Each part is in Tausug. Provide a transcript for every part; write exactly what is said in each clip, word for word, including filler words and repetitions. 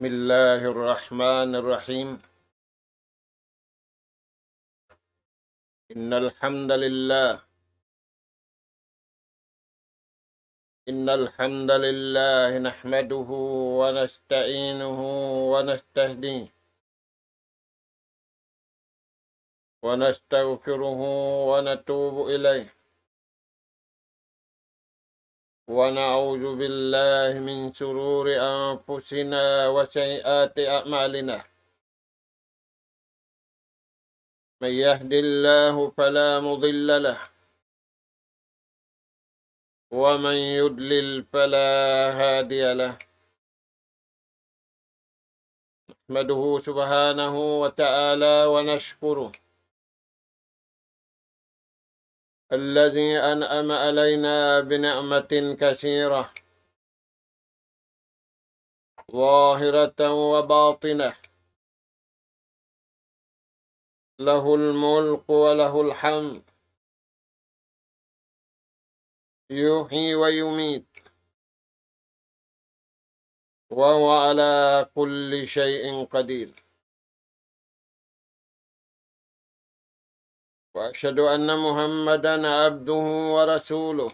بسم الله الرحمن الرحيم. إن الحمد لله إن الحمد لله نحمده ونستعينه ونستهديه ونستغفره ونتوب إليه، ونعوذ بالله من شرور أنفسنا وسيئات أعمالنا. من يهد الله فلا مضل له، ومن يضلل فلا هادي له. نحمده سبحانه وتعالى ونشكره الذي أنعم علينا بنعمة كثيرة ظاهرة وباطنة، له الملك وله الحمد، يحيي ويميت، وهو على كل شيء قدير. وأشهد أن محمدا عبده ورسوله،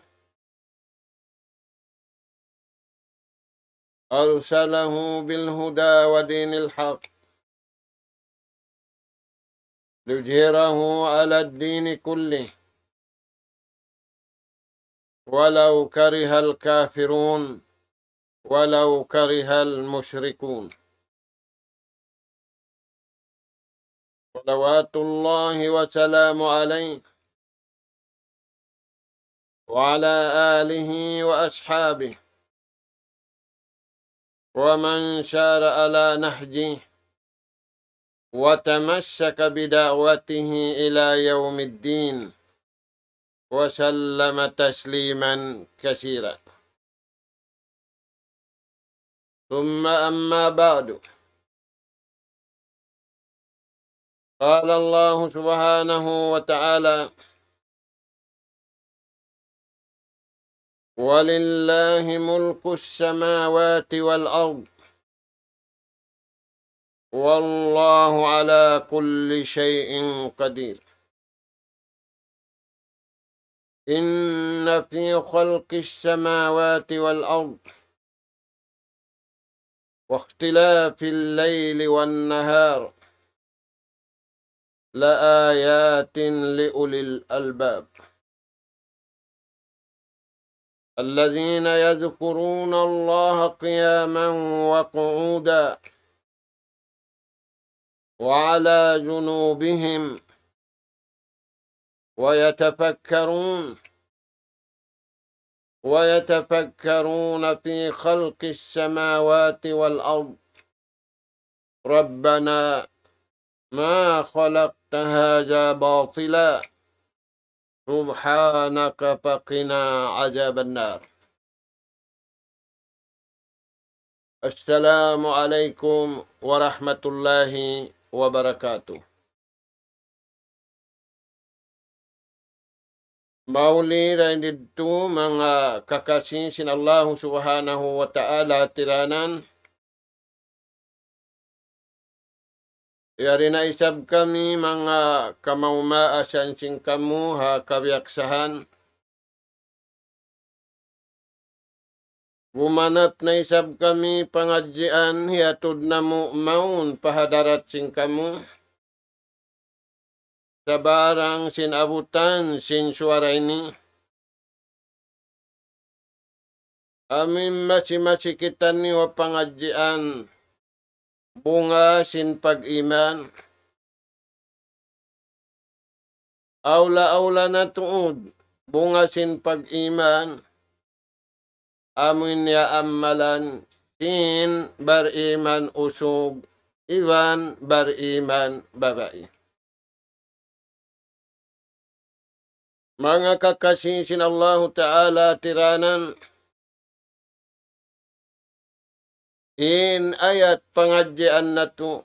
أرسله بالهدى ودين الحق ليظهره على الدين كله ولو كره الكافرون، ولو كره المشركون. صلوات الله وسلامه عليه وعلى آله وأصحابه ومن سار على نهجه وتمسك بدعوته إلى يوم الدين، وسلم تسليما كثيرا. ثم أما بعد، قال الله سبحانه وتعالى: ولله ملك السماوات والأرض، والله على كل شيء قدير. إن في خلق السماوات والأرض واختلاف الليل والنهار لآيات لأولي الألباب الذين يذكرون الله قياما وقعودا وعلى جنوبهم ويتفكرون، ويتفكرون في خلق السماوات والأرض، ربنا ما خلقت هذا باطلا، سبحانك فقنا عذاب النار. السلام عليكم ورحمة الله وبركاته. Mauli dayn didtu manga kakasi sin Allahu Subhanahu wa Ta'ala tiranan. Yari na isab kami manga kamaumaasan sin kamu ha kabiyaksahan. Gumanap na isab kami pangadjian hiyatud namu' mawn pa hadarat sin kamu. Sabarang sin abutan sin suwara ini. Amu in masi-masi kitaniyu ha pangadjian bunga sin pag-iman. Awla-awla na tuud bunga sin pag-iman. Amu in yaammalan sin bariman usug iban bariman babai. Manga kakasi sin Allahu Ta'ala tiranan, in ayat pangadjian natu',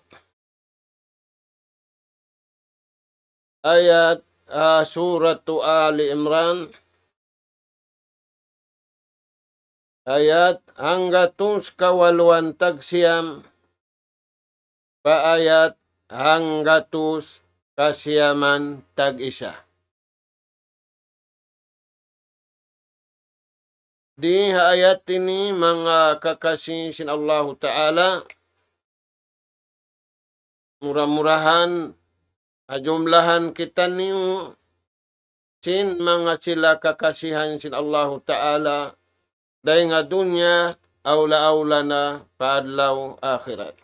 ayat, ah, Suratu Ali Imran, ayat hanggatus kawaluan tagsiyam, pa ayat hanggatus kasiyaman tag-isa. Di ha ayat ini, manga kakasi sin Allahu Ta'ala, mura-murahan, ha jumlahan kitaniyu sin manga sila kakasihan sin Allahu Ta'ala, dayn ha dunya, awla-awla na pa adlaw akhirat.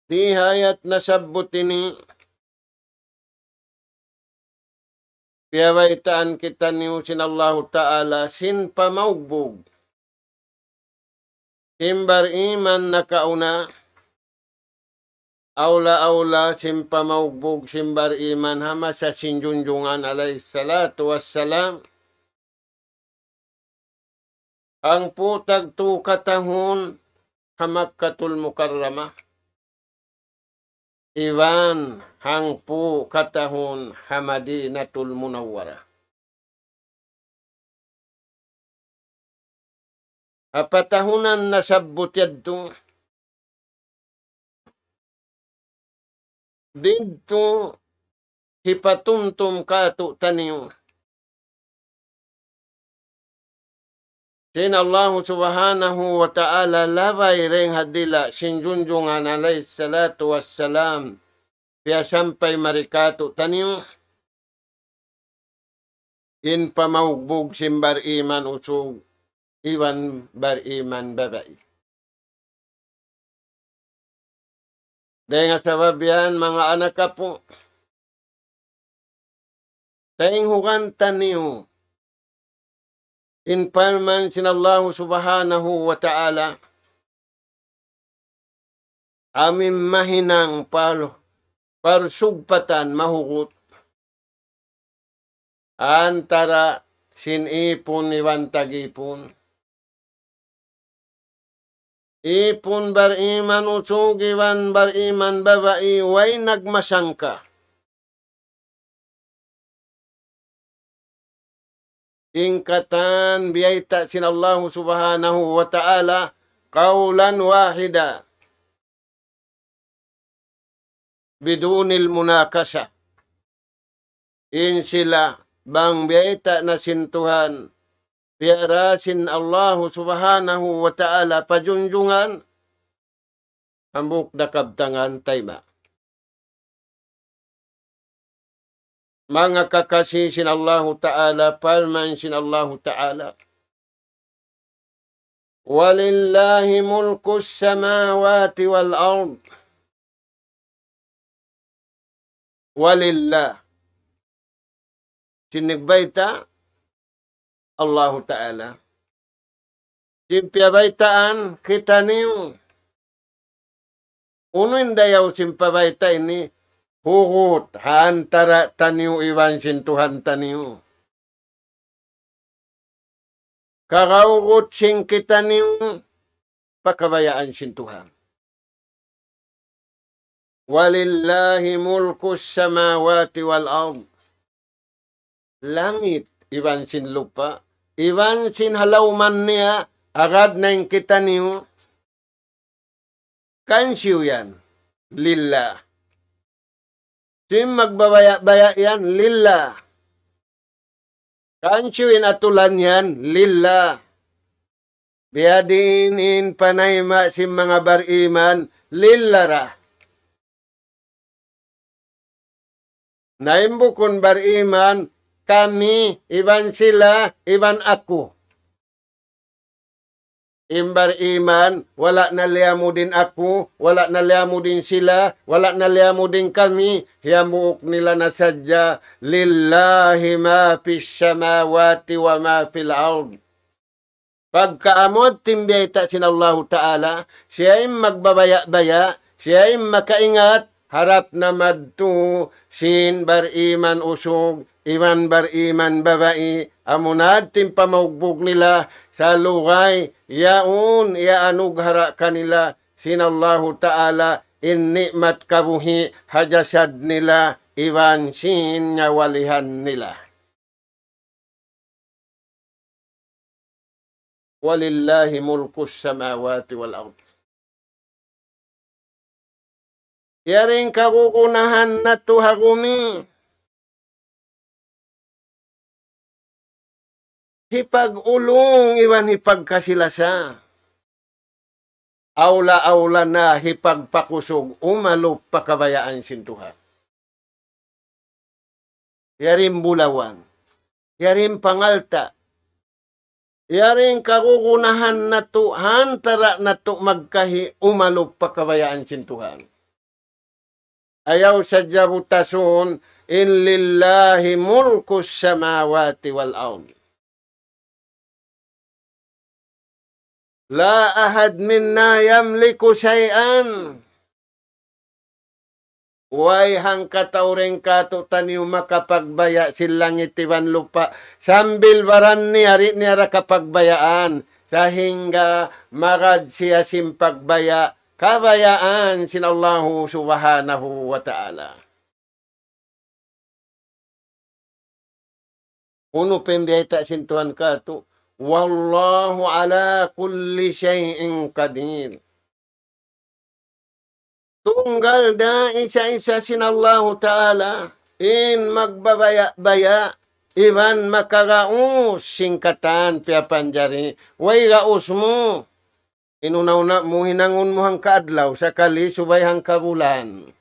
Di ha ayat nasabbut ini, piyabaytaan kitaniyu sin Allahu Ta'ala sin pamaugbug sin bariman nakauna, awla-awla sin pamaugbug sin bariman ha masa sin Junjungan alayhi salatu wassalam, hangpu' tagtu katahun ha Makkatul Mukarramah, iban hangpu' katahun ha Madinatul Munawwarah. Ha patahunan nasabbut yadtu, didtu hipatumtum kātu'niyu sin Allahu Subhanahu wa Ta'ala labay dayn ha dila' sin Junjungan alayhi salatu wassalam, piyasampay mari kātu'niyu in pamaugbug sin bariman usug iban bariman babai. Dayn ha sabab yan, manga anak apu', taynghugan taniyu in parman sin Allahu Subhanahu wa Ta'ala, amu in mahinang par-, parsugpatan mahugut antara sin ipun iban tag-ipun. Ipun bariman usug iban bariman babai way nagmasangka. In katan biyayta' sin Allahu Subhanahu wa Ta'ala قولا واحدا بدون المناقشة. In sila bang biyayta' na sin Tuhan, piyara sin Allahu Subhanahu wa Ta'ala pa Junjungan, hambuuk da kabtangan tayma'. Manga kakasi sin Allahu Ta'ala, parman sin Allahu Ta'ala, ولله ملك السماوات والأرض. ولله. Sin nagbayta', Allahu Ta'ala. Sin piyabaytaan kitaniyu. Unu in dayaw sin pabayta' ini? Hugut ha antara taniyu iban sin Tuhan taniyu. Kagaugut sin kitaniyu pa kabayaan sin Tuhan. ولله ملك السماوات والأرض. Langit iban sin lupa', iban sin ha lawman niya, agad na in kitaniyu. Kansiyu yan? Lillah. Sin magbabaya'-baya' yan, lillah. Kansiyu in atulan yan? Lillah. Biyadiin in panayma' sin manga bariman, lillah ra. Na in bukun bariman, kami, iban sila, iban aku. In bariman, wala' na liyamud in aku, wala' na liyamud in sila, wala' na liyamud in kami, hambuuk nila na sadja, لله ما في السماوات وما في الأرض. Pagka amu yadtu in biyayta' sin Allahu Ta'ala, siya in magbabaya'-baya', siya in makaingat, harap na madtu sin bariman usug, iban bariman babai, amu na yadtu in pamaugbug nila, salugay yaun iyaanugaraha kanila sin Allahu Ta'ala in ni'mat kabuhi' ha jasad nila, iban sin nyawalihan nila. ولله ملك السماوات والأرض. Yari in kagunahan natu' ha gumi. Hipag-ulung iban hipagkasi-lasa. Awla-awla na hipagpakusug umalup pa kabayaan sin Tuhan. Yari in bulawan. Yari in pangalta'. Yari in kagunahan natu', ha antara' natu' magkahi umalup pa kabayaan sin Tuhan. Ayaw sadja butasun, in لله ملك السماوات والأرض. لا أحد منا يملك شيئا. Way hangkatau dayn kātu'niyu makapagbaya' sin langit iban lupa', sambil baran niya di' niya da kapagbayaan, sahingga magad siya sin pagbaya', kabayaan sin Allahu Subhanahu wa Ta'ala. Unu pa in biyayta' sin Tuhan kātu', والله على كل شيء قدير. Tunggal da isa-isa sin Allahu Ta'ala, in magbabaya'-baya', iban makagaus sin katan piyapanjari, way gaus mu. In una-una mu hinangun mu hangka adlaw, sakali subay hangka bulan.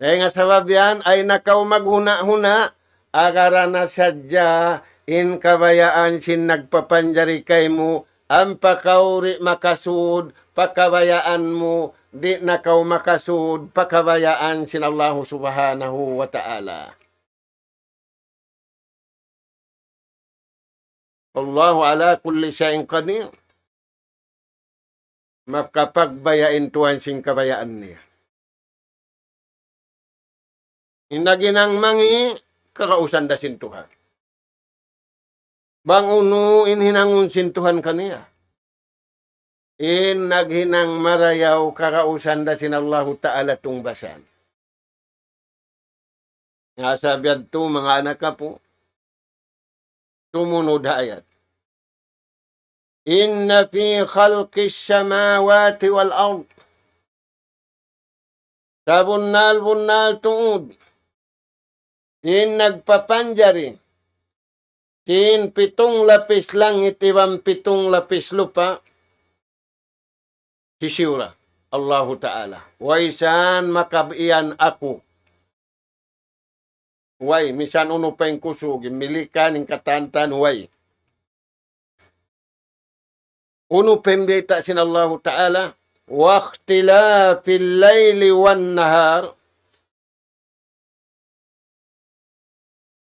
Dayn ha sabab yan, ayaw na kaw maghuna'-huna', agarana sadja in kabayaan sin nagpapanjari kaymu, ampa kaw di' makasud pa kabayaan mu, di' na kaw makasud pa kabayaan sin Allahu Subhanahu wa Ta'ala. والله على كل شيء قدير. Makapagbaya' in Tuhan sin kabayaan niya. In naghinang mangi', kagausan da sin Tuhan. Bang unu in hinangun sin Tuhan kaniya. In naghinang marayaw, kagausan da sin Allahu Ta'ala tungbasan. Nga sa biyadtu, manga anak apu', tumunud ha ayat. إن في خلق السماوات والأرض. Sabunnal-bunnal tuud in nagpapanjari sin pitung lapis langit iban pitung lapis lupa', hisiyu ra? Allahu Ta'ala. Way san makabiyan aku. Way, misan unu pa in kusug, in Milikan, in katantan, way. Unu pa in bayta' sin Allahu Ta'ala, واختلاف الليل والنهار.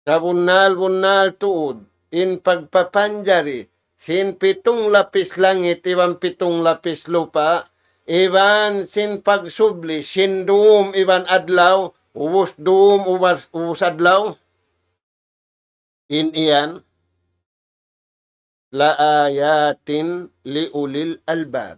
Sabunnal-bunnal tuud in pagpapanjari sin pitung lapis langit iban pitung lapis lupa', iban sin pagsubli sin dum iban adlaw, ubus dum, ubus, ubus adlaw. In yan, لآيات لأولي الألباب.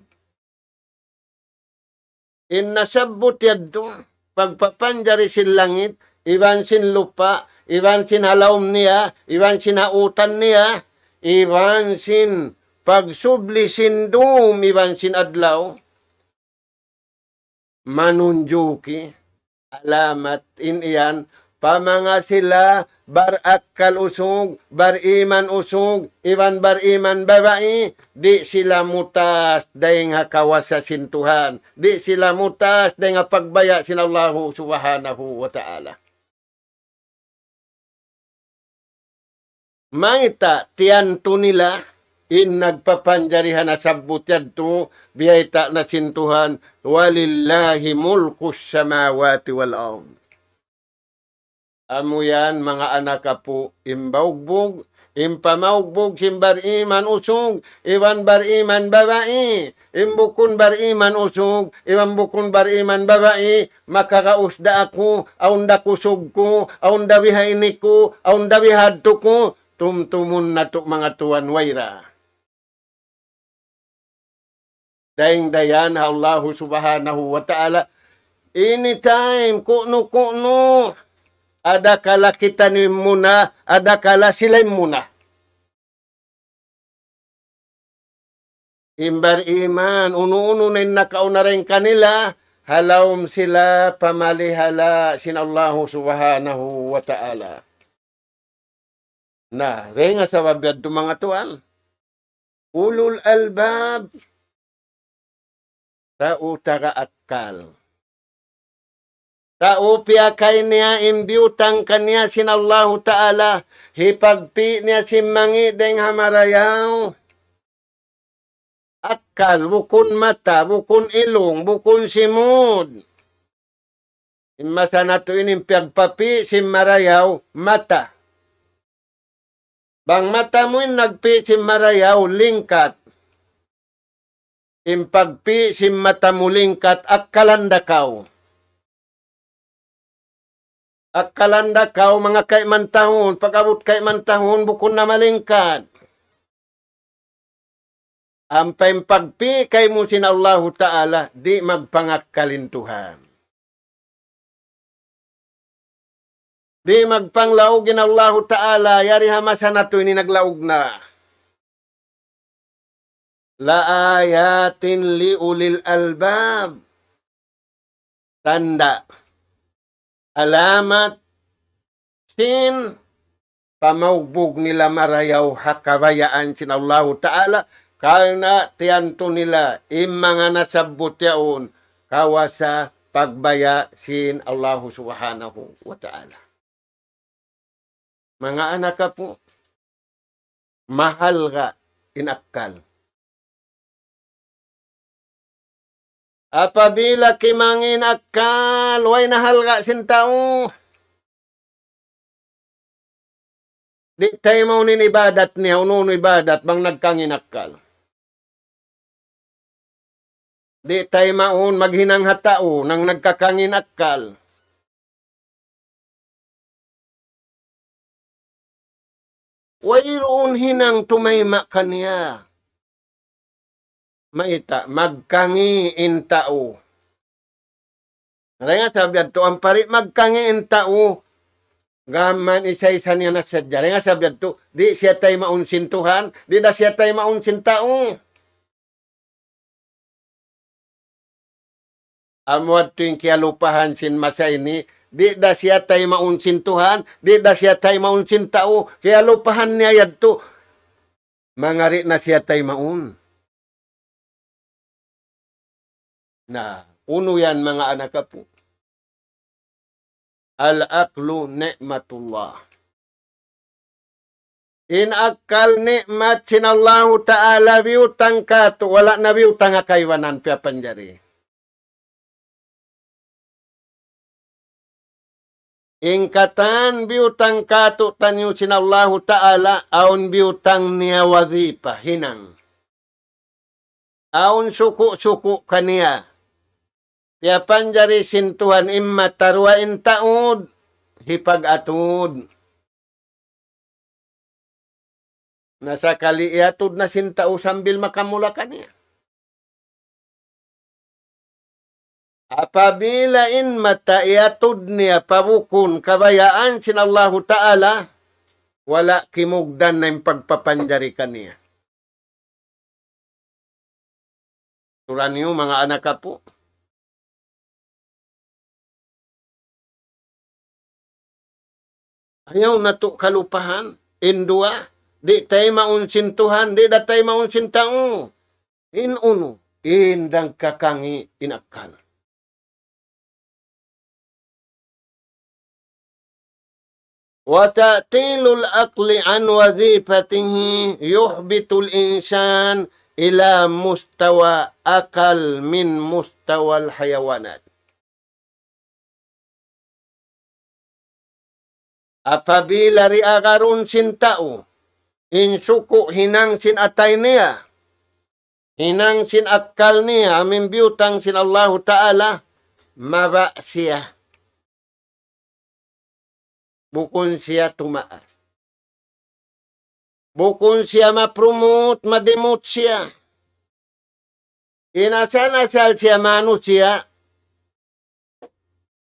In nasabbut yadtu, pagpapanjari sin langit, iban sin lupa', iban sin ha lawm niya, iban sin ha utan niya, iban sin pagsubli sin dum, iban sin adlaw, manunjuki alamat in yan, pa manga sila barakkal usug, bariman usug, iban bariman babai, di' sila mutas dayn ha kawasa sin Tuhan, di' sila mutas dayn ha pagbaya' sin Allahu Subhanahu wa Ta'ala. Mayta' tiyantu nila in nagpapanjari ha nasabbut yadtu, biyayta' na sin Tuhan, ولله ملك السماوات والأرض. Amu yan, manga anak apu', in baugbug, in pamaugbug sin bariman usug, iban bariman babai, in bukun bariman usug, iban bukun bariman babai, makagaus da aku, awn da kusug ku, awn da biha ini ku, awn da biha yadtu ku, tumtumun natu' manga tuwan wayra. Dayn da yan ha Allahu Subhanahu wa Ta'ala, anytime, kunu-kunu, Adakala kitaniyu in muna, adakala sila in muna. In bariman, unu-unu na in nakauna dayn kanila, ha lawm sila pamalihala sin Allahu Subhanahu wa Ta'ala. Na, dayn ha sabab yadtu manga tuwan, ulul albab, tau taga akkal. Tau piyakay niya in biyutang kaniya sin Allahu Ta'ala, hipagpi' niya sin mangi' dayn ha marayaw. Akkal, bukun mata, bukun ilung, bukun simud. In masa natu' ini in piyagpapi' sin marayaw, mata. Bang mata mu in nagpi' sin marayaw, lingkat. In pagpi' sin mata mu lingkat, akkalan da kaw. Akkalan da kaw, manga kayman tahun, pag-abut kayman tahun, bukun na malingkat. Ampa in pagpi' kaymu sin Allahu Ta'ala, di' magpangakkal in Tuhan. Di' magpanglaug in Allahu Ta'ala, yari ha masa natu' ini naglaug na. لآيات لأولي الألباب. Tanda', alamat sin pamaugbug nila marayaw ha kabayaan sin Allahu Ta'ala, karna' tiyantu nila in manga nasabbut yaun kawasa pagbaya' sin Allahu Subhanahu wa Ta'ala. Manga anak apu', mahalga' in akkal. Apabila kimangi' in akkal, way na halga' sin tau. Di' taymaun in ibadat niya, unu-unu ibadat, bang nagkangi' in akkal. Di' taymaun maghinang ha tau, bang nagkakangi' in akkal. Wayruun hinang tumayma' kaniya. Mayta', magkangi' in tau. Dayn ha sabab yadtu, ampa di' magkangi' in tau, gām mayan isa-isa niya na sadja. Dayn ha sabab yadtu, di' siya taymaun sin Tuhan, di' da siya taymaun sin tau. Amu yadtu in kiyalupahan sin masa ini, di' da siya taymaun sin Tuhan, di' da siya taymaun sin tau, kiyalupahan niya yadtu. Mangari na siya taymaun. Na, unu yan manga anak apu'? العقل نعمة الله. In akkal ni'mat sin Allahu Ta'ala biyutang kātu', wala' na biyutang ha kaibanan piyapanjari. In katan biyutang kātu'niyu sin Allahu Ta'ala, awn biyutang niya wazipa, hinang. Awn suku'-suku' kaniya. Piyapanjari sin Tuhan in mata, duwa in taud, hipag-atud. Na sakali iyatud na sin tau sambil makamula kaniya. Apabila in mata iyatud niya pa bukun kabayaan sin Allahu Ta'ala, wala' kimugdan na in pagpapanjari kaniya. Turan niyu manga anak apu'. Ayaw natu' kalupahan in duwa, di' taymaun sin Tuhan, di' da taymaun sin tau. In unu, in dangkakangi' in akkal. وتعطيل العقل عن وظيفته يهبط الإنسان إلى مستوى أقل من مستوى الحيوانات. Apabila di' agarun sin tau in suku' hinang sin atay niya, hinang sin akkal niya, amu in biyutang sin Allahu Ta'ala, mababa' siya. Bukun siya tumaas. Bukun siya ma-promote, ma-demote siya. In asal-asal siya manusiya',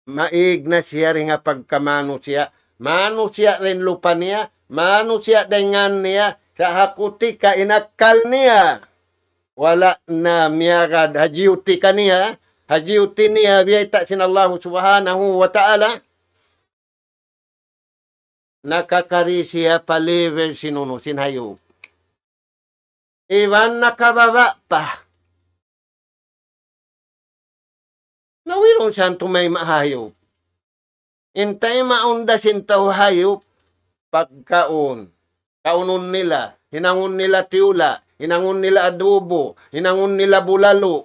maig na siya dayn ha pagka manusiya'. Manusiya' da in lupa niya, manusiya' da in ngan niya, sa' ha kutika in akkal niya wala' na miyagad ha duty kaniya, ha duty niya biyayta' sin Allahu Subhanahu wa Ta'ala, nakakari siya pa level sin unu, sin hayup. Iban nakababa' pa. Na wayruun sa tumayma' hayup. In taymaun da sin tau hayup, pagkaun. Kaunun nila, hinangun nila tiyula', hinangun nila adubo, hinangun nila bulalu'.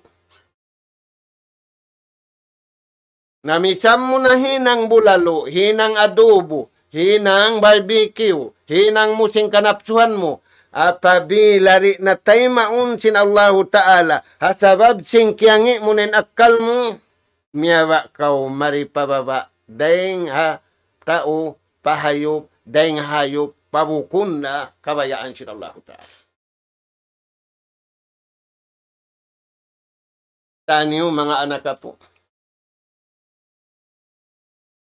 Na misan mu na hinang bulalu', hinang adubo, hinang barbecue, hinang mu sin kanapsuhan mu, apabila di' na taymaun sin Allahu Ta'ala, ha sabab sin kiyangi' mu na in akkal mu, miyawa' kaw mari pa baba', dayn ha tau, pa hayup, dayn ha hayup, pa bukun na kabayaan sin Allahu Ta'ala. Taniyu manga anak apu'.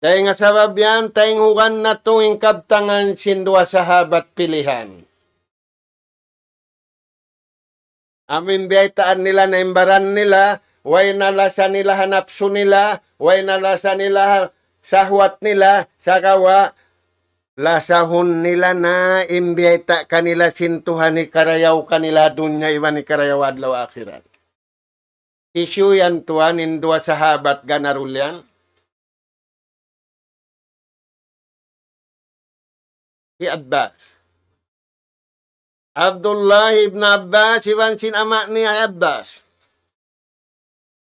Dayn ha sabab yan, taynghugan natu' in kabtangan sin duwa sahabat pilihan. Amu in biyaytaan nila na in baran nila, way na lasa nila ha napsu nila, way na lasa nila ha sahwat nila, sagawa' lasahun nila na in biyayta' kanila sin Tuhan hikarayaw kanila dunya iban hikarayaw adlaw akhirat. Hisiyu yan tuwan in duwa sahabat ganarul yan? Hi Abbas. Abdullah ibn Abbas, iban sin ama' niya hi Abbas.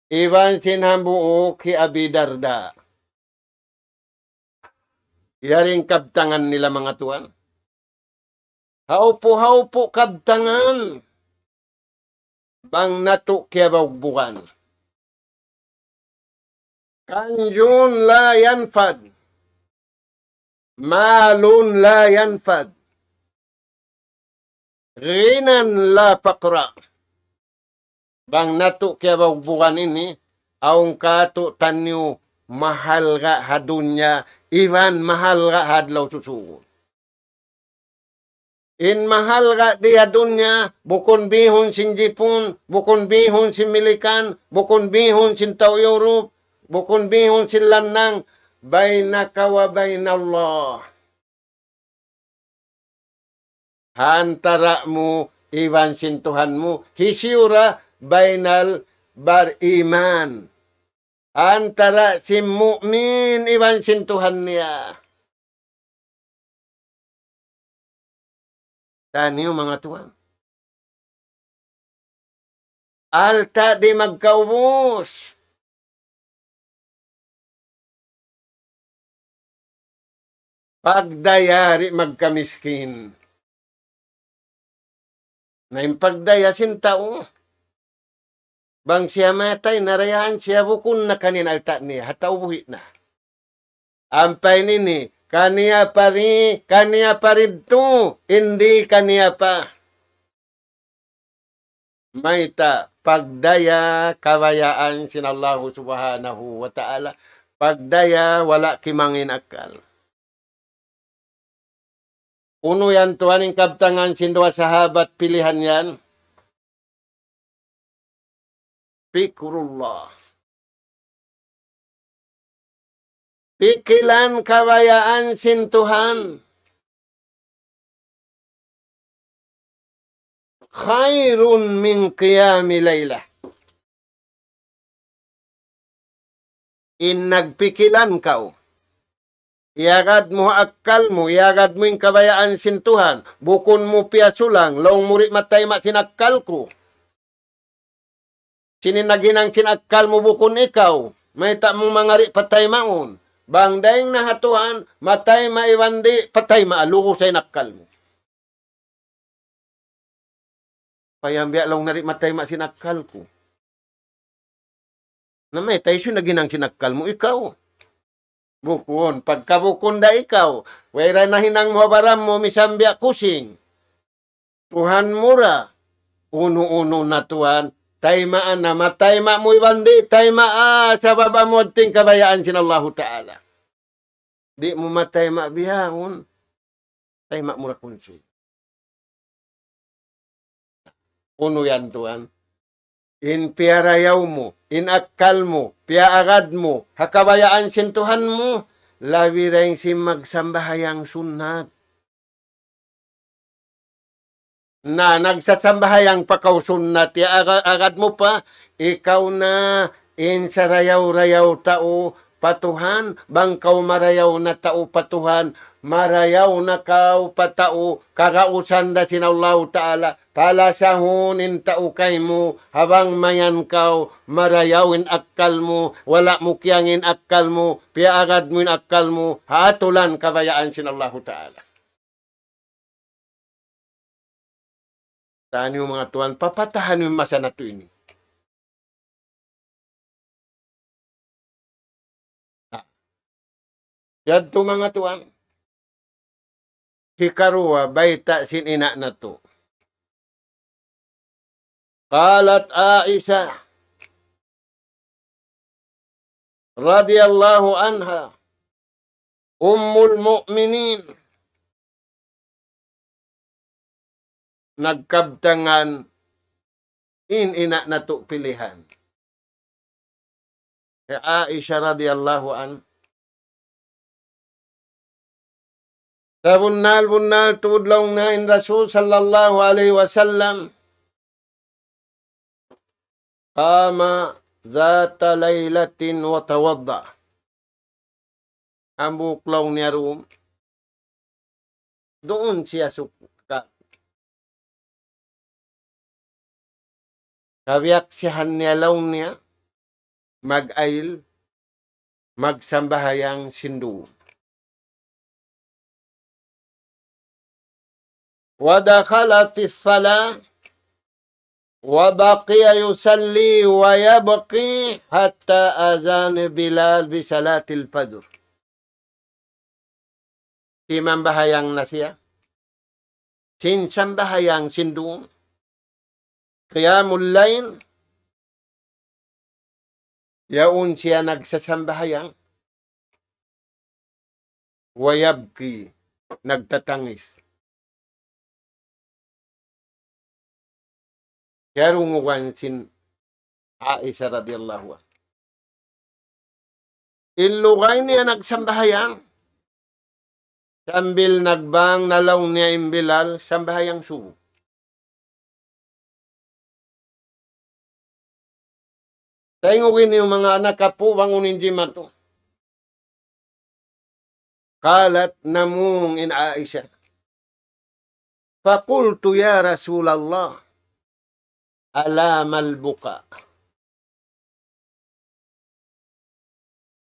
Iban sin hambuuk hi Abi Darda. Yari in kabtangan nila manga tuwan. Haupu-haupu kabtangan. Bang natu' kiyabaugbugan. كنز لا ينفد، مال لا ينفد، غنى لا فقر. Bang natu' kiyabaugbugan ini, awn katu' taniyu mahalga' ha dunya, iban mahalga' ha adlaw susugun. In mahalga' di ha dunya, bukun bihun sin Jipun, bukun bihun sin Milikan, bukun bihun sin tau Europe, bukun bihun sin lannang, بينك وبين الله. Ha antara' mu iban sin Tuhan mu, hisiyu ra بين البر إيمان. Ha antara' sin mu'min iban sin Tuhan niya. Taniyu manga tuwan. Alta' di' magkaubus. Pagdaya di' magkamiskin. Na in pagdaya sin tau, bang siya matay, narayahan siya bukun na kaniya in alta' niya, ha tau buhi' na. Ampa in ini, kaniya pa di', kaniya pa didtu, in di' kaniya pa. Mayta'? Pagdaya kabayaan sin Allahu Subhanahu wa Ta'ala. Pagdaya wala' kimangin akkal. Unu yan tuwan in kabtangan sin duwa sahabat pilihan yan? ذكر الله. Pikilan kabayaan sin Tuhan. خير من قيام ليلة. In nagpikilan kaw, iyagad mu ha akkal mu, iyagad mu in kabayaan sin Tuhan, bukun mu piyasulang, laung mu di' matayma' sin akkal ku. Sin in naghinang sin akkal mu bukun ikaw, mayta' mu manga di' pataymaun. Bang dayn na ha Tuhan, matayma' iban di', pataymaa, lugusa in akkal mu. Payambiya' laung na di' matayma' sin akkal ku. Na mayta' hisiyu in naghinang sin akkal mu? Ikaw. Bukun, pagka bukun da ikaw, way da nahinang mu ha baran mu, misan biya' kusing. Tuhan mu ra, unu-unu na tuwan, Taymaan na, matayma' mu iban di', taymaa, sabab amu yadtu in kabayaan sin Allahu Ta'ala. Di' mu matayma' bihaun, tayma' mu ra kunsul. Unu yan, tuwan? In piyarayaw mu, in akkal mu, piyaagad mu ha kabayaan sin Tuhan mu, labi dayn sin magsambahayang sunnat. Na, nagsasambahayang pa kaw sunnat, ya aga-, agad mu pa, ikaw na in sarayaw-rayaw tau pa Tuhan, bang kaw marayaw na tau pa Tuhan, marayaw na kaw pa tau, kagausan da sin Allahu Ta'ala, palasahun in tau kaymu, ha bang mayan kaw, marayaw in akkal mu, wala' mu kiyang in akkal mu, piyaagad mu in akkal mu, ha atulan kabayaan sin Allahu Ta'ala. Taniyu manga tuwan, papatahan niyu in masa natu' ini. Ah. Yadtu manga tuwan. Hikaruwa, bayta' sin ina' natu'. قالت عائشة رضي الله عنها، أم المؤمنين, nagkabtangan in ina' natu' pilihan. Hi Aisha radiyallahu anha. Sabunnal-bunnal tuud laung niya in Rasul sallallahu alayhi wasallam, قام ذات ليلة وتوضأ. Hambuuk laung niya dum, duun siya suk-, ka-, kabiyaksihan niya laung niya, mag-ayil, magsambahayang sin duun. ودخل في الصلاة وبقي يصلي ويبكي حتى أذن بلال بصلاة الفجر. Simambahayang na siya. Sin sambahayang sin duun. Qiyamul layl. Yaun siya nagsasambahayang. ويبكي, nagtatangis. Kiyarungugan sin Aisha radiyallahu anha. In lugay niya nagsambahayang, sambil nagbang na laung niya in Bilal, sambahayang subu. Tayngugi niyu manga anak apu' bang unu in jimatu. قالت, namung in Aisha. فقلت يا رسول الله، ألا ما البكاء؟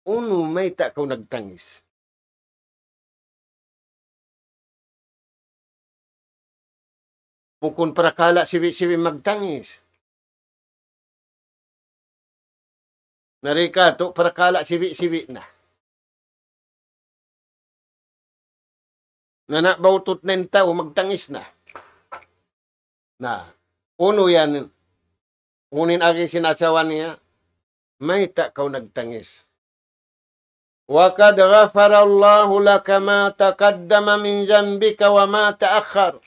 Unu mayta' kaw nagtangis? Bukun parakala' sibi'-sibi' magtangis. Na di' katu' parakala' sibi'-sibi' na. Na, na, bautut na in tau, magtangis na. Na, unu yan, unu in agi sin asawa niya, mayta' kaw nagtangis? وقد غفر الله لك ما تقدم من ذنبك وما تأخر.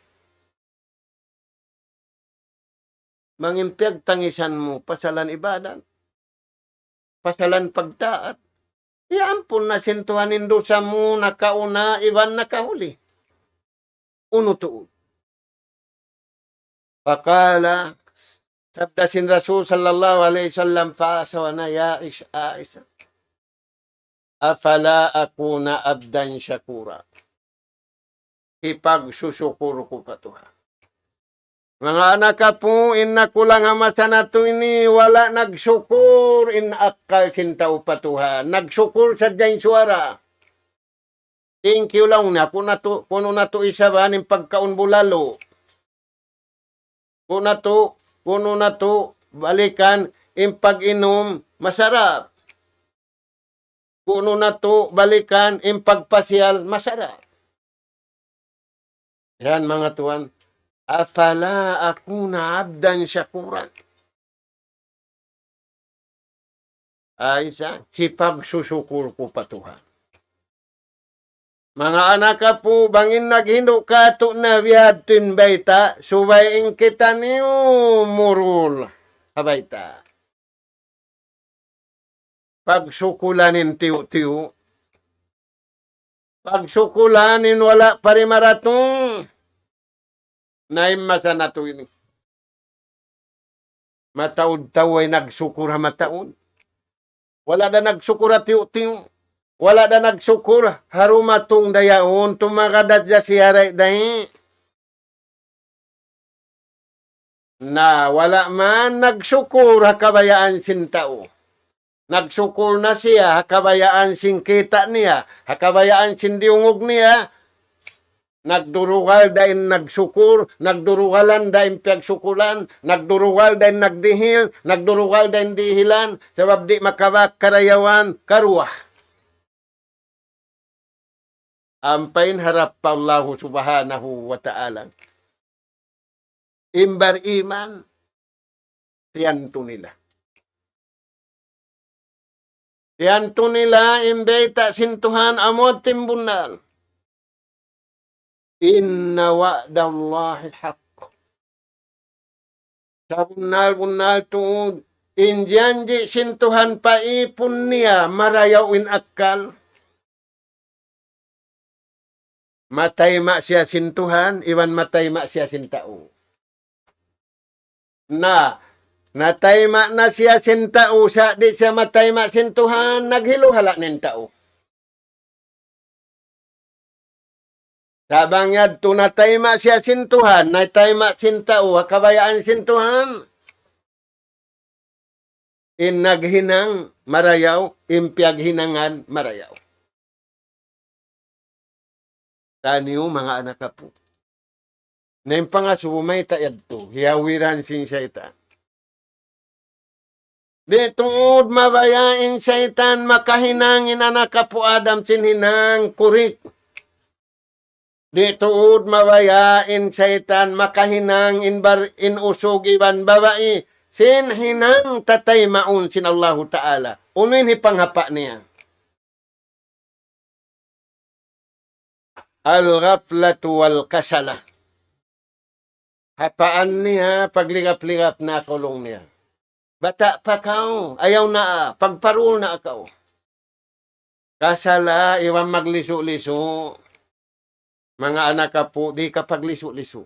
Bang in piyagtangisan mu, pasalan ibadat, pasalan pagtaat, iyaampun na sin Tuhan in dusa mu nakauna iban nakahuli. Unu tuud? فقال, sabda sin Rasul sallallahu alayhi wasallam, pa asawa niya, يا عائشة، عائشة، أفلا أكون عبدا شكورا؟ Hipagsusukur ku pa Tuhan. Manga anak apu', in nakulang ha masa natu' ini, wala' nagsukur in akkal sin tau pa Tuhan. Nagsukur sadja in suwara. Thank you laung niya, kunu' natu', kunu' natu' isab in pagkaun bulalu. Kunu' natu', kunu' natu' balikan in pag-inum masarap. Kunu' natu' balikan in pagpasiyal masarap. Yan, manga tuwan. أفلا أكون عبدا شكورا. Ay sa, hipagsusukur ku pa Tuhan. Manga anak apu', bang in naghindu' kātu' na bihadtu in bayta', subay in kitaniyu murul ha bayta'. Pagsukulan in tiyu'-tiyu'. Pagsukulan in wala' pa ri maratung. Na in masa natu' ini. Mataud tau way nagsukur ha mataud. Wala' da nagsukur ha tiyu'-tiyu'. Wala' da nagsukur ha rumatung da yaun, tumagad da siya dayn dayn. Na, wala' man nagsukur ha kabayaan sin tau. Nagsukur na siya ha kabayaan sin kita' niya, ha kabayaan sin diyungug niya. Nagdurugal da in nagsukur, nagdurugalan da in piyagsukulan, nagdurugal da in nagdihil, nagdurugal da in dihilan, sabab di' makabak karayawan, karuwa. Ampa in harap pa Allahu Subhanahu wa Ta'ala. In bariman, tiyantu nila. Tiyantu nila in bayta' sin Tuhan amu in bunnal. إن وعد الله حق. Sabunnal-bunnal tuud, in janji' sin Tuhan pa ipun niya marayaw in akkal. Matayma' siya sin Tuhan, iban matayma' siya sin tau. Na, natayma' na siya sin tau, sa' di' siya matayma' sin Tuhan, naghiluhala' na in tau. Sa' bang yadtu natayma' siya sin Tuhan, natayma' sin tau, ha kabayaan sin Tuhan. In naghinang marayaw, in piyaghinangan marayaw. Taniyu manga anak apu'. Na in pangasubu mayta' yadtu, hiyawiran sin saytan. Di' tuud mabaya' in saytan makahinang in anak apu' Adam sin hinang kurik. Di' tuud mabaya' in saytan makahinang in bar-, in usug iban babai sin hinang tataymaun sin Allahu Ta'ala. Unu in hipanghapa' niya? الغفلة والكسلة. Hapaan niya, pagligap-ligap na kaw laung niya. Bata' pa kaw, ayaw na, pagparul na kaw. Kasala, iban maglisu'-lisu'. Manga anak apu', di' kapaglisut-lisut.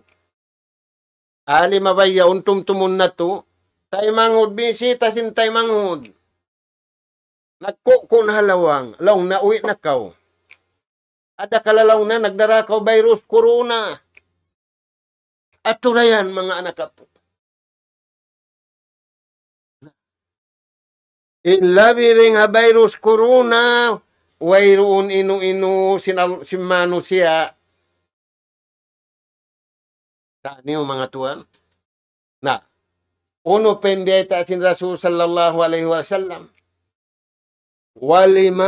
Ali mabaya' untum tumun natu', taymanghud, bisita sin taymanghud. Nagkuku' na ha lawang, laung na uwi' na kaw. Ada kalalaung na nagdara kaw virus corona. Aturayan manga anak apu'. In labi dayn ha virus corona, wayruun inu-inu sin al-, sin manusiya'. Taniyu manga tuwan. Na, unu pa in biyayta' sin Rasul sallallahu alayhi wasallam? ولم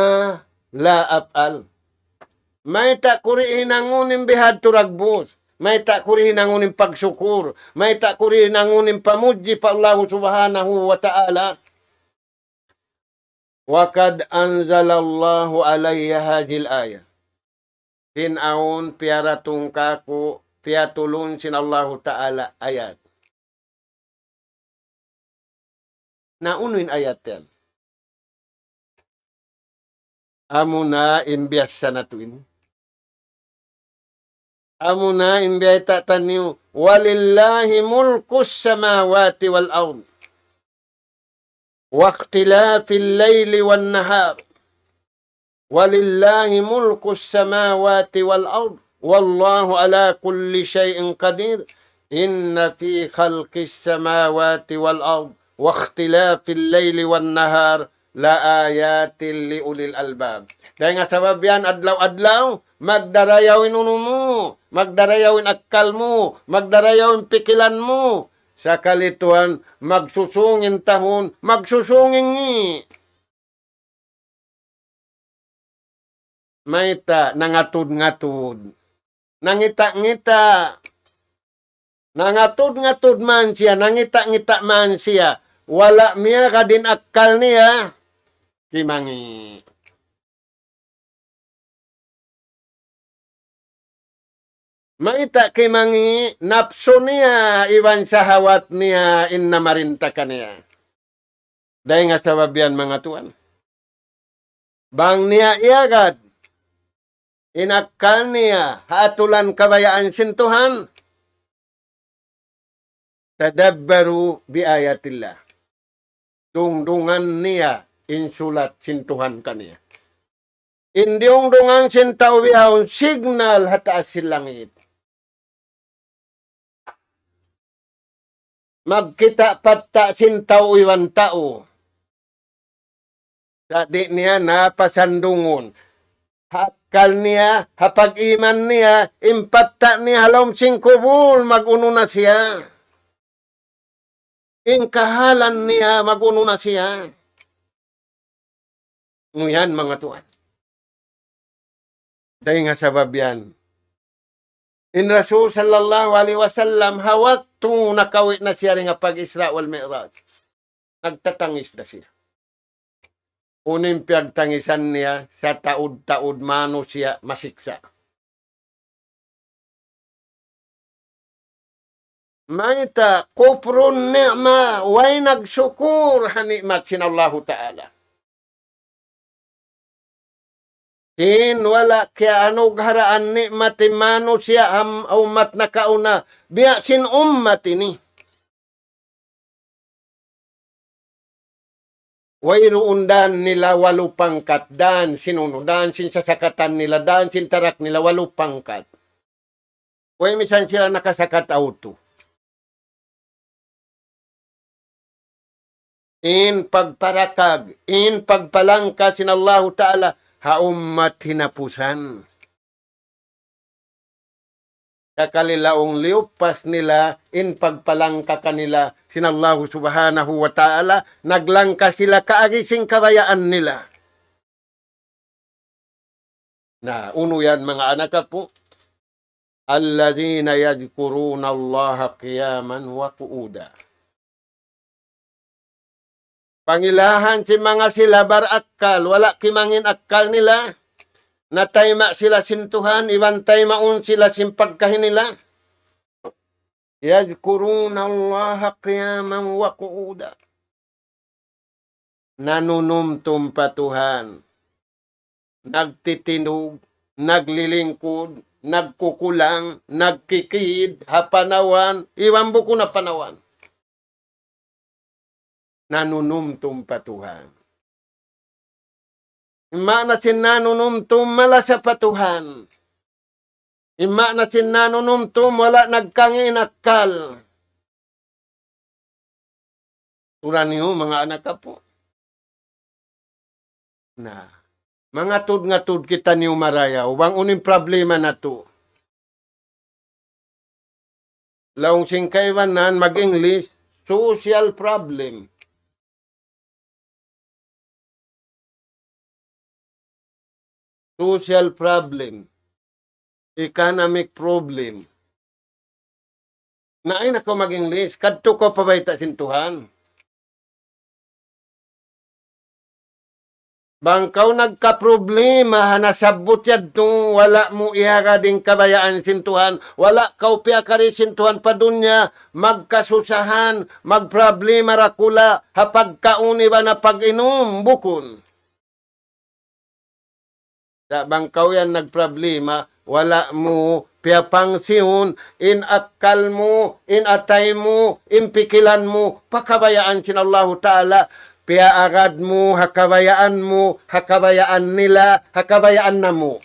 لا أفعل. Mayta' ku di' hinangun in bihadtu dagbus. Mayta' ku di' hinangun in pagsukur. Mayta' ku di' hinangun in pamudji pa Allahu Subhanahu wa Ta'ala. وقد أنزل الله علي هذه الآية. Sin awn piyaratung kāku', piyatulun sin Allahu Ta'ala ayat. Na unu in ayat yan? Amuna in biyassa natu' ini. Amuna in biyayta' taniyu, ولله ملك السماوات والأرض واختلاف الليل والنهار. ولله ملك السماوات والأرض والله على كل شيء قدير. إن في خلق السماوات والأرض واختلاف الليل والنهار لآيات لأولي الألباب. Dayn ha sabab yan, adlaw-adlaw, magdarayaw in unu mu, magdarayaw in akkal mu, magdarayaw in pikilan mu. Sakali tuwan, magsusung in tahun, magsusung in ngi'. Mayta', nangatud-ngatud. Nangita'-ngita'. Nangatud-ngatud man siya, nangita'-ngita' man siya. Wala' miyagad in akkal niya. Kimangi'. Mayta' kimangi'? Napsu niya iban sahawat niya in namarinta kaniya. Dayn ha sabab yan, manga tuwan. Bang niya iyagad in akkal niya ha atulan kabayaan sin Tuhan, تدبروا بآيات الله. Dungdungan niya in sulat sin Tuhan kaniya. In diyungdungan sin tau bihaun signal ha taas sin langit. Magkita' patta' sin tau iban tau. Sa' di' niya na pasandungun. Ha akkal niya, ha pag-iman niya, in patta' niya ha lawm sin kubul, mag-unu na siya. In kahalan niya, mag-unu na siya. Unu yan, manga tuwan. Dayn ha sabab yan. In Rasul sallallahu alayhi wasallam, ha waktu nakawi' na siya dayn ha pag-Isra wal Mi'raj, nagtatangis da siya. Unu in piyagtangisan niya? Sataud-taud manusiya' masiksa'. Mayta'? Kufrun ni'ma, way nagsukur ha ni'mat sin Allahu Ta'ala. Sin wala' kiyaanugharaan ni'mat in manusiya' ha ummat nakauna, biya' sin ummat ini. Wayruun dan nila walu pangkat, dan sin unu, dan sin sasakatan nila, dan sin tarak nila walu pangkat. Way misan sila nakasakat auto. In pagparakag, in pagpalangka sin Allahu Ta'ala ha ummat hinapusan. Sakali laung liyupas nila in pagpalangka kanila sin Allahu Subhanahu wa Ta'ala, naglangka sila kaagi sin kabayaan nila. Na, unu yan, manga anak apu'? الذين يذكرون الله قياما وقعودا. Pangilahan sin manga sila barakkal, wala' kimangi' in akkal nila, natayma' sila sin Tuhan, iban taymaun sila sin pagkahi nila. يذكرون الله قياما وقعودا. Nanunumtum pa Tuhan. Nagtitindug, naglilingkud, nagkukulang, nagkikid, ha panawan, iban bukun ha panawan. Nanunumtum pa Tuhan. In maana sin nanunumtum, malasa pa Tuhan. In maana sin nanunumtum, wala' nagkangi' in akkal. Tura niyu, manga anak apu'. Na, mangatud-ngatud kitaniyu marayaw, bang unu in problema natu'. Laung sin kaibanan mag-English, social problem. Social problem. Economic problem. Na, ayaw na kaw mag-English, kadtu kaw pa bayta' sin Tuhan. Bang kaw nagkaproblema ha nasabbut yadtu, wala' mu iyagad in kabayaan sin Tuhan, wala' kaw piyakari sin Tuhan pa dunya, magkasusahan, magproblema dakula', ha pagkaun iban ha pag-inum, bukun. Sa' bang kaw yan nagproblema, wala' mu piyapangsiun in akkal mu, in atay mu, in pikilan mu, pa kabayaan sin Allahu Ta'ala, piyaagad mu ha kabayaan mu, ha kabayaan nila, ha kabayaan namu'.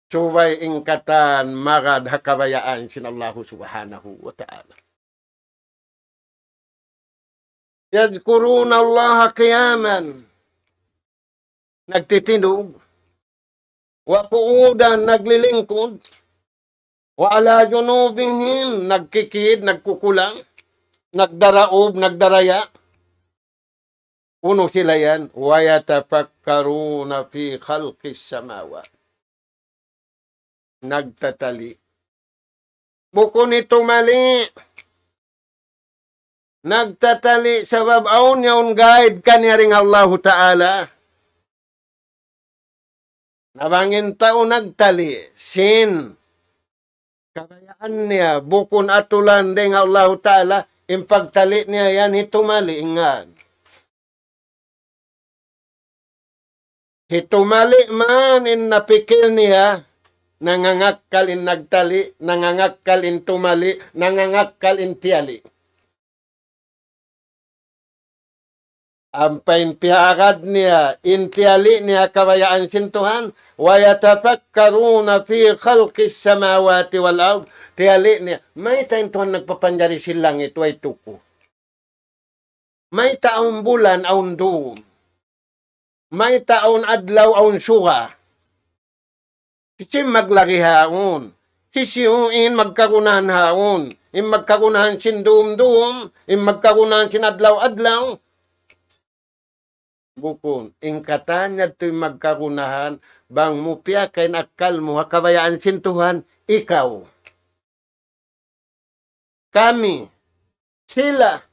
Subay in katan magad ha kabayaan sin Allahu Subhanahu wa Ta'ala. يذكرون الله قياما, nagtitindug, وقعودا, naglilingkud, وعلى جنوبهم, nagkikid, nagkukulang, nagdaraub, nagdaraya. Unu sila yan? ويتفكرون في خلق السماوات. Nagtatali. Bukun itu mali. Nagtatali' sabab awn yaun guide kaniya dayn ha Allahu Ta'ala. Na bang in tau nagtali' sin kabayaan niya, bukun atulan dayn ha Allahu Ta'ala, in pagtali' niya yan hitumali', ingat. Hitumali' man in napikil niya, nangangakkal in nagtali', nangangakkal in tumali', nangangakkal in tiyali'. Ampa in piyagad niya, in tiyali' niya kabayaan sin Tuhan, وَيَتَفَكَّرُونَ فِي خَلْقِ السَّمَاوَاتِ وَالْأَرْضِ. Tiyali' niya, mayta' in Tuhan nagpapanjari sin langit, way tuku. Mayta' awn bulan, awn dum. Mayta' awn adlaw, awn suga. Hisiyu in maglagi haun? Hisiyu in magkagunahan haun? In magkagunahan sin dum-dum, in magkagunahan sin adlaw-adlaw. Bukun, in katan yadtu in magkagunahan, bang mu piyakay in akkal mu ha kabayaan sin Tuhan, ikaw. Kami, sila.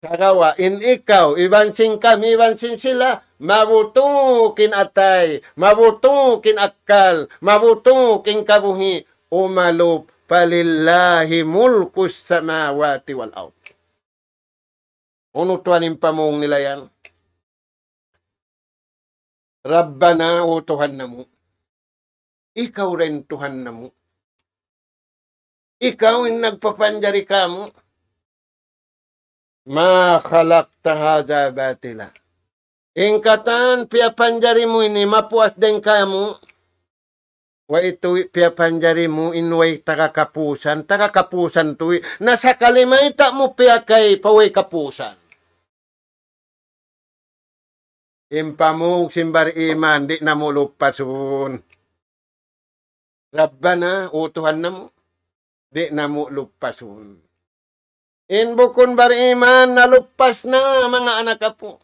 Sagawa', in ikaw, iban sin kami, iban sin sila, mabutuk in atay, mabutuk in akkal, mabutuk in kabuhi', umalup, فَلِلَّهِ مُلْكُ السَّمَاوَاتِ وَالْأَرْضِ. Unu tuwan in pamung nila yan? Rabbana, O Tuhan namu'. Ikaw da in Tuhan namu'. Ikaw in nagpapanjari kāmu'. مَا خَلَقْتَ هَذَا بَاطِلًا. In katan piyapanjari mu ini mapuas dayn kāmu'. Way tuwi' piyapanjari mu in way taga kapusan, taga kapusan tuwi'. Na sakali mayta' mu piyakay pa way kapusan. In pamung sin bariman, di' namu' luppasun. Rabbana, O Tuhan namu', di' namu' luppasun. In bukun bariman, naluppas na, manga anak apu'.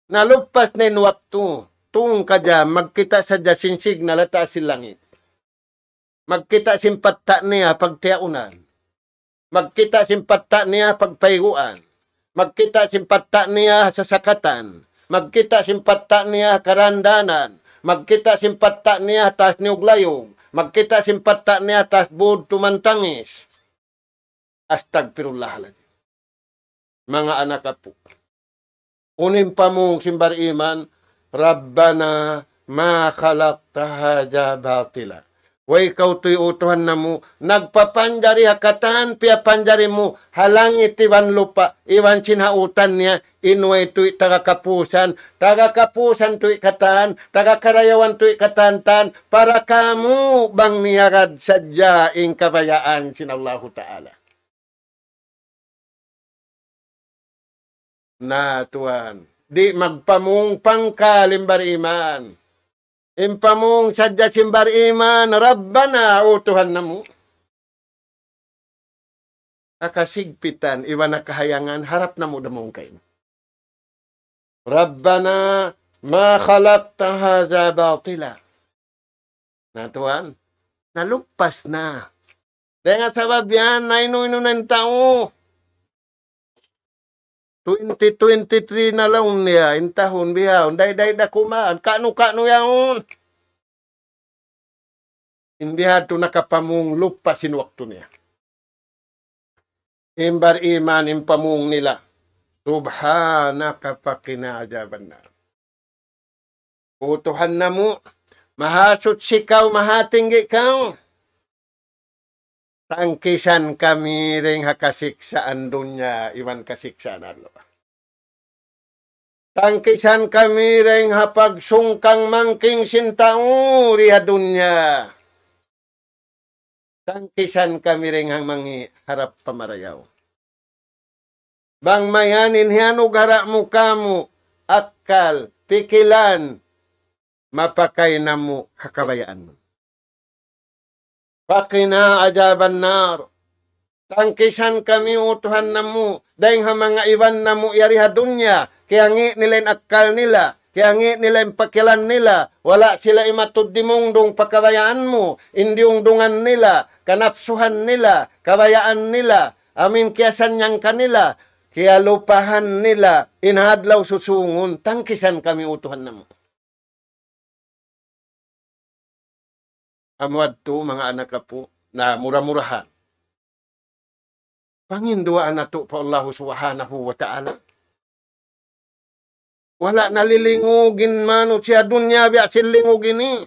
Naluppas na in waktu. Tung kaja, magkita' sadja sin signal ha taas sin langit. Magkita' sin patta' niya pagtiyaunan. Magkita' sin patta' niya pagpayguan. Magkita' sin patta' niya sasakatan. Magkita' sin patta' niya karandanan. Magkita' sin patta' niya taas niyug-layug. Magkita' sin patta' niya taas budtu mantangis. Astagfirullahaladzim. Manga anak apu'. Unu in pamung sin bariman, Rabbana ma khalaqta hadha batila. Way kaw tuwi', O Tuhan namu', nagpapanjari ha katan piyapanjari mu ha langit iban lupa', iban sin ha utan niya, in way tuwi' taga kapusan, taga kapusan tuwi' katan, taga karayawan tuwi' katan, tan, para kāmu' bang miyagad sadja in kabayaan sin Allahu Ta'ala. Na tuwan, di' magpamung pangkal in bariman. In pamung sadja sin bariman, Rabbana, O Tuhan namu'. Ha kasigpitan, iban ha kahayangan, harap namu' damungkain. Rabbana ma khalaqta hadha batila. Na tuwan, naluppas na. Dayn ha sabab yan, nainu-inu na in tau. Twenty twenty-three na laung niya, in tahun bihaun, day-day da kuman, kanu-kanu yaun. In biha' tu nakapamung luppas in waktu niya. In bariman in pamung nila, Subhanaka faqina adhaban nar. O Tuhan namu', mahasuchi kaw, mahatinggi kaw. Tangkisan kami dayn ha kasiksaan dunya iban kasiksaan Allah. Tangkisan kami dayn ha pagsungkang mangking sin tau di ha dunya. Tangkisan kami dayn ha mangi' harap pamarayaw. Bang mayan in hiyanug harap mu kāmu', akkal, pikilan, mapakay namu' ha kabayaan mu. Faqina adhaban nar. Tangkisan kami, O Tuhan namu', dayn ha manga iban namu' yari ha dunya, kiyangi' nila in akkal nila, kiyangi' nila in pakilan nila, wala' sila imatud dimungdung pa kabayaan mu, in diyungdungan nila, kanapsuhan nila, kabayaan nila, Amu in kiyasannyang kanila, kiyalupahan nila, in ha adlaw susūngun, tangkisan kami, O Tuhan namu'. Amu yadtu, manga anak apu', na mura-murahan, panghinduwaa natu' pa Allahu Subhanahu wa Ta'ala. Wala' na lilingug in manusiya' dunya biya' sin lingug ini.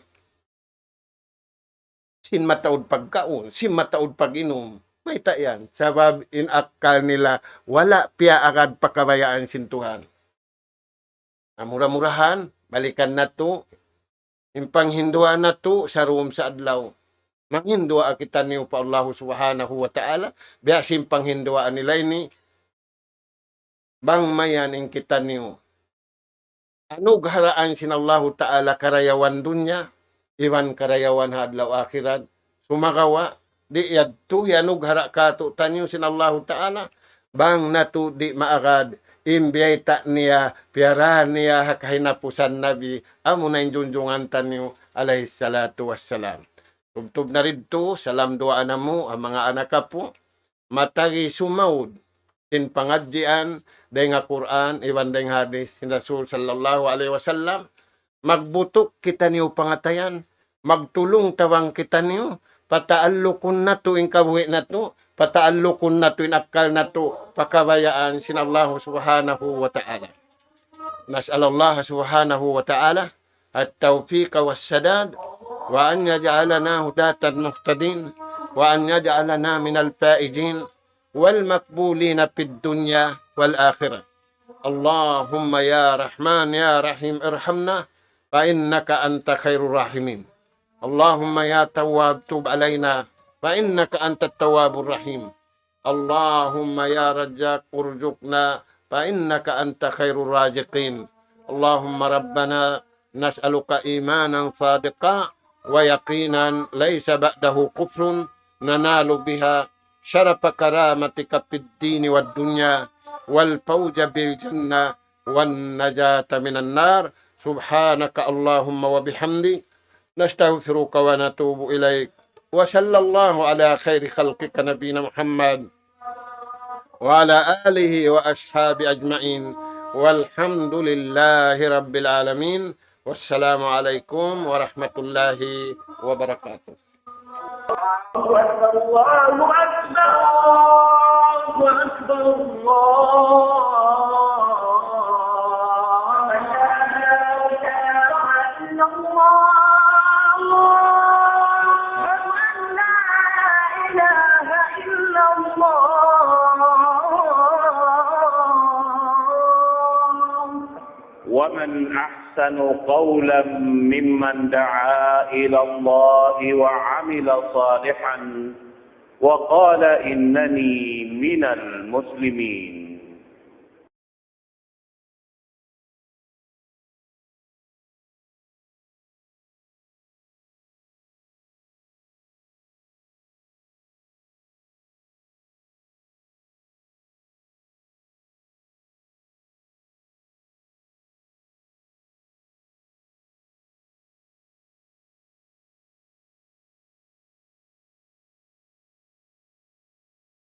Sin mataud pagkaun, sin mataud pag-inum. Mayta' yan? Sabab in akkal nila wala' piyaagad pa kabayaan sin Tuhan. Na mura-murahan, balikan natu', in panghinduwaa natu' sa dum sa adlaw. Manghinduwaa kitaniyu pa Allahu Subhanahu wa Ta'ala, biya' sin panghinduwaa nila ini, bang mayan in kitaniyu anugharaan sin Allahu Ta'ala karayawan dunya, iban karayawan ha adlaw akhirat. Sumagawa', di' yadtu hiyanughara' kātu'niyu sin Allahu Ta'ala, bang natu' di' maagad in biyayta' niya, piyarā niya ha kahinapusan Nabi, amuna in junjungan taniyu, alayhis salatu wassalam. Tubtub na didtu, salam duwaa namu', ha manga anak apu', matagi sumaud sin pangadjian dayn ha Qur'an iban dayn ha hadis sin Rasul sallallahu alayhi wasallam. Magbutuk kitaniyu pangatayan, magtulung-tabang kitaniyu, pataallukun natu' in kabuhi' natu', pataallukun natu' in akkal natu', pa kabayaan sin Allahu Subhanahu wa Ta'ala. نسأل الله سبحانه وتعالى التوفيق والسداد، وأن يجعلنا هداة مهتدين، وأن يجعلنا من الفائزين والمقبولين في الدنيا والآخرة. اللهم يا رحمن يا رحيم ارحمنا فإنك أنت خير الراحمين. اللهم يا تواب تب علينا فإنك أنت التواب الرحيم. اللهم يا رزاق ارزقنا فإنك أنت خير الرازقين. اللهم ربنا نسألك إيمانا صادقا ويقينا ليس بعده كفر ننال بها شرف كرامتك في الدين والدنيا والفوز بالجنة والنجاة من النار. سبحانك اللهم وبحمدك، نستغفرك ونتوب إليك. وصلى الله على خير خلقك نبينا محمد وعلى آله وأصحابه أجمعين. والحمد لله رب العالمين. والسلام عليكم ورحمة الله وبركاته. الله أكبر، الله أكبر، الله أكبر، الله أكبر. لا إله إلا الله. أشهد أن لا إله إلا الله. ومن أحسن قولا ممن دعا إلى الله وعمل صالحا وقال إنني من المسلمين.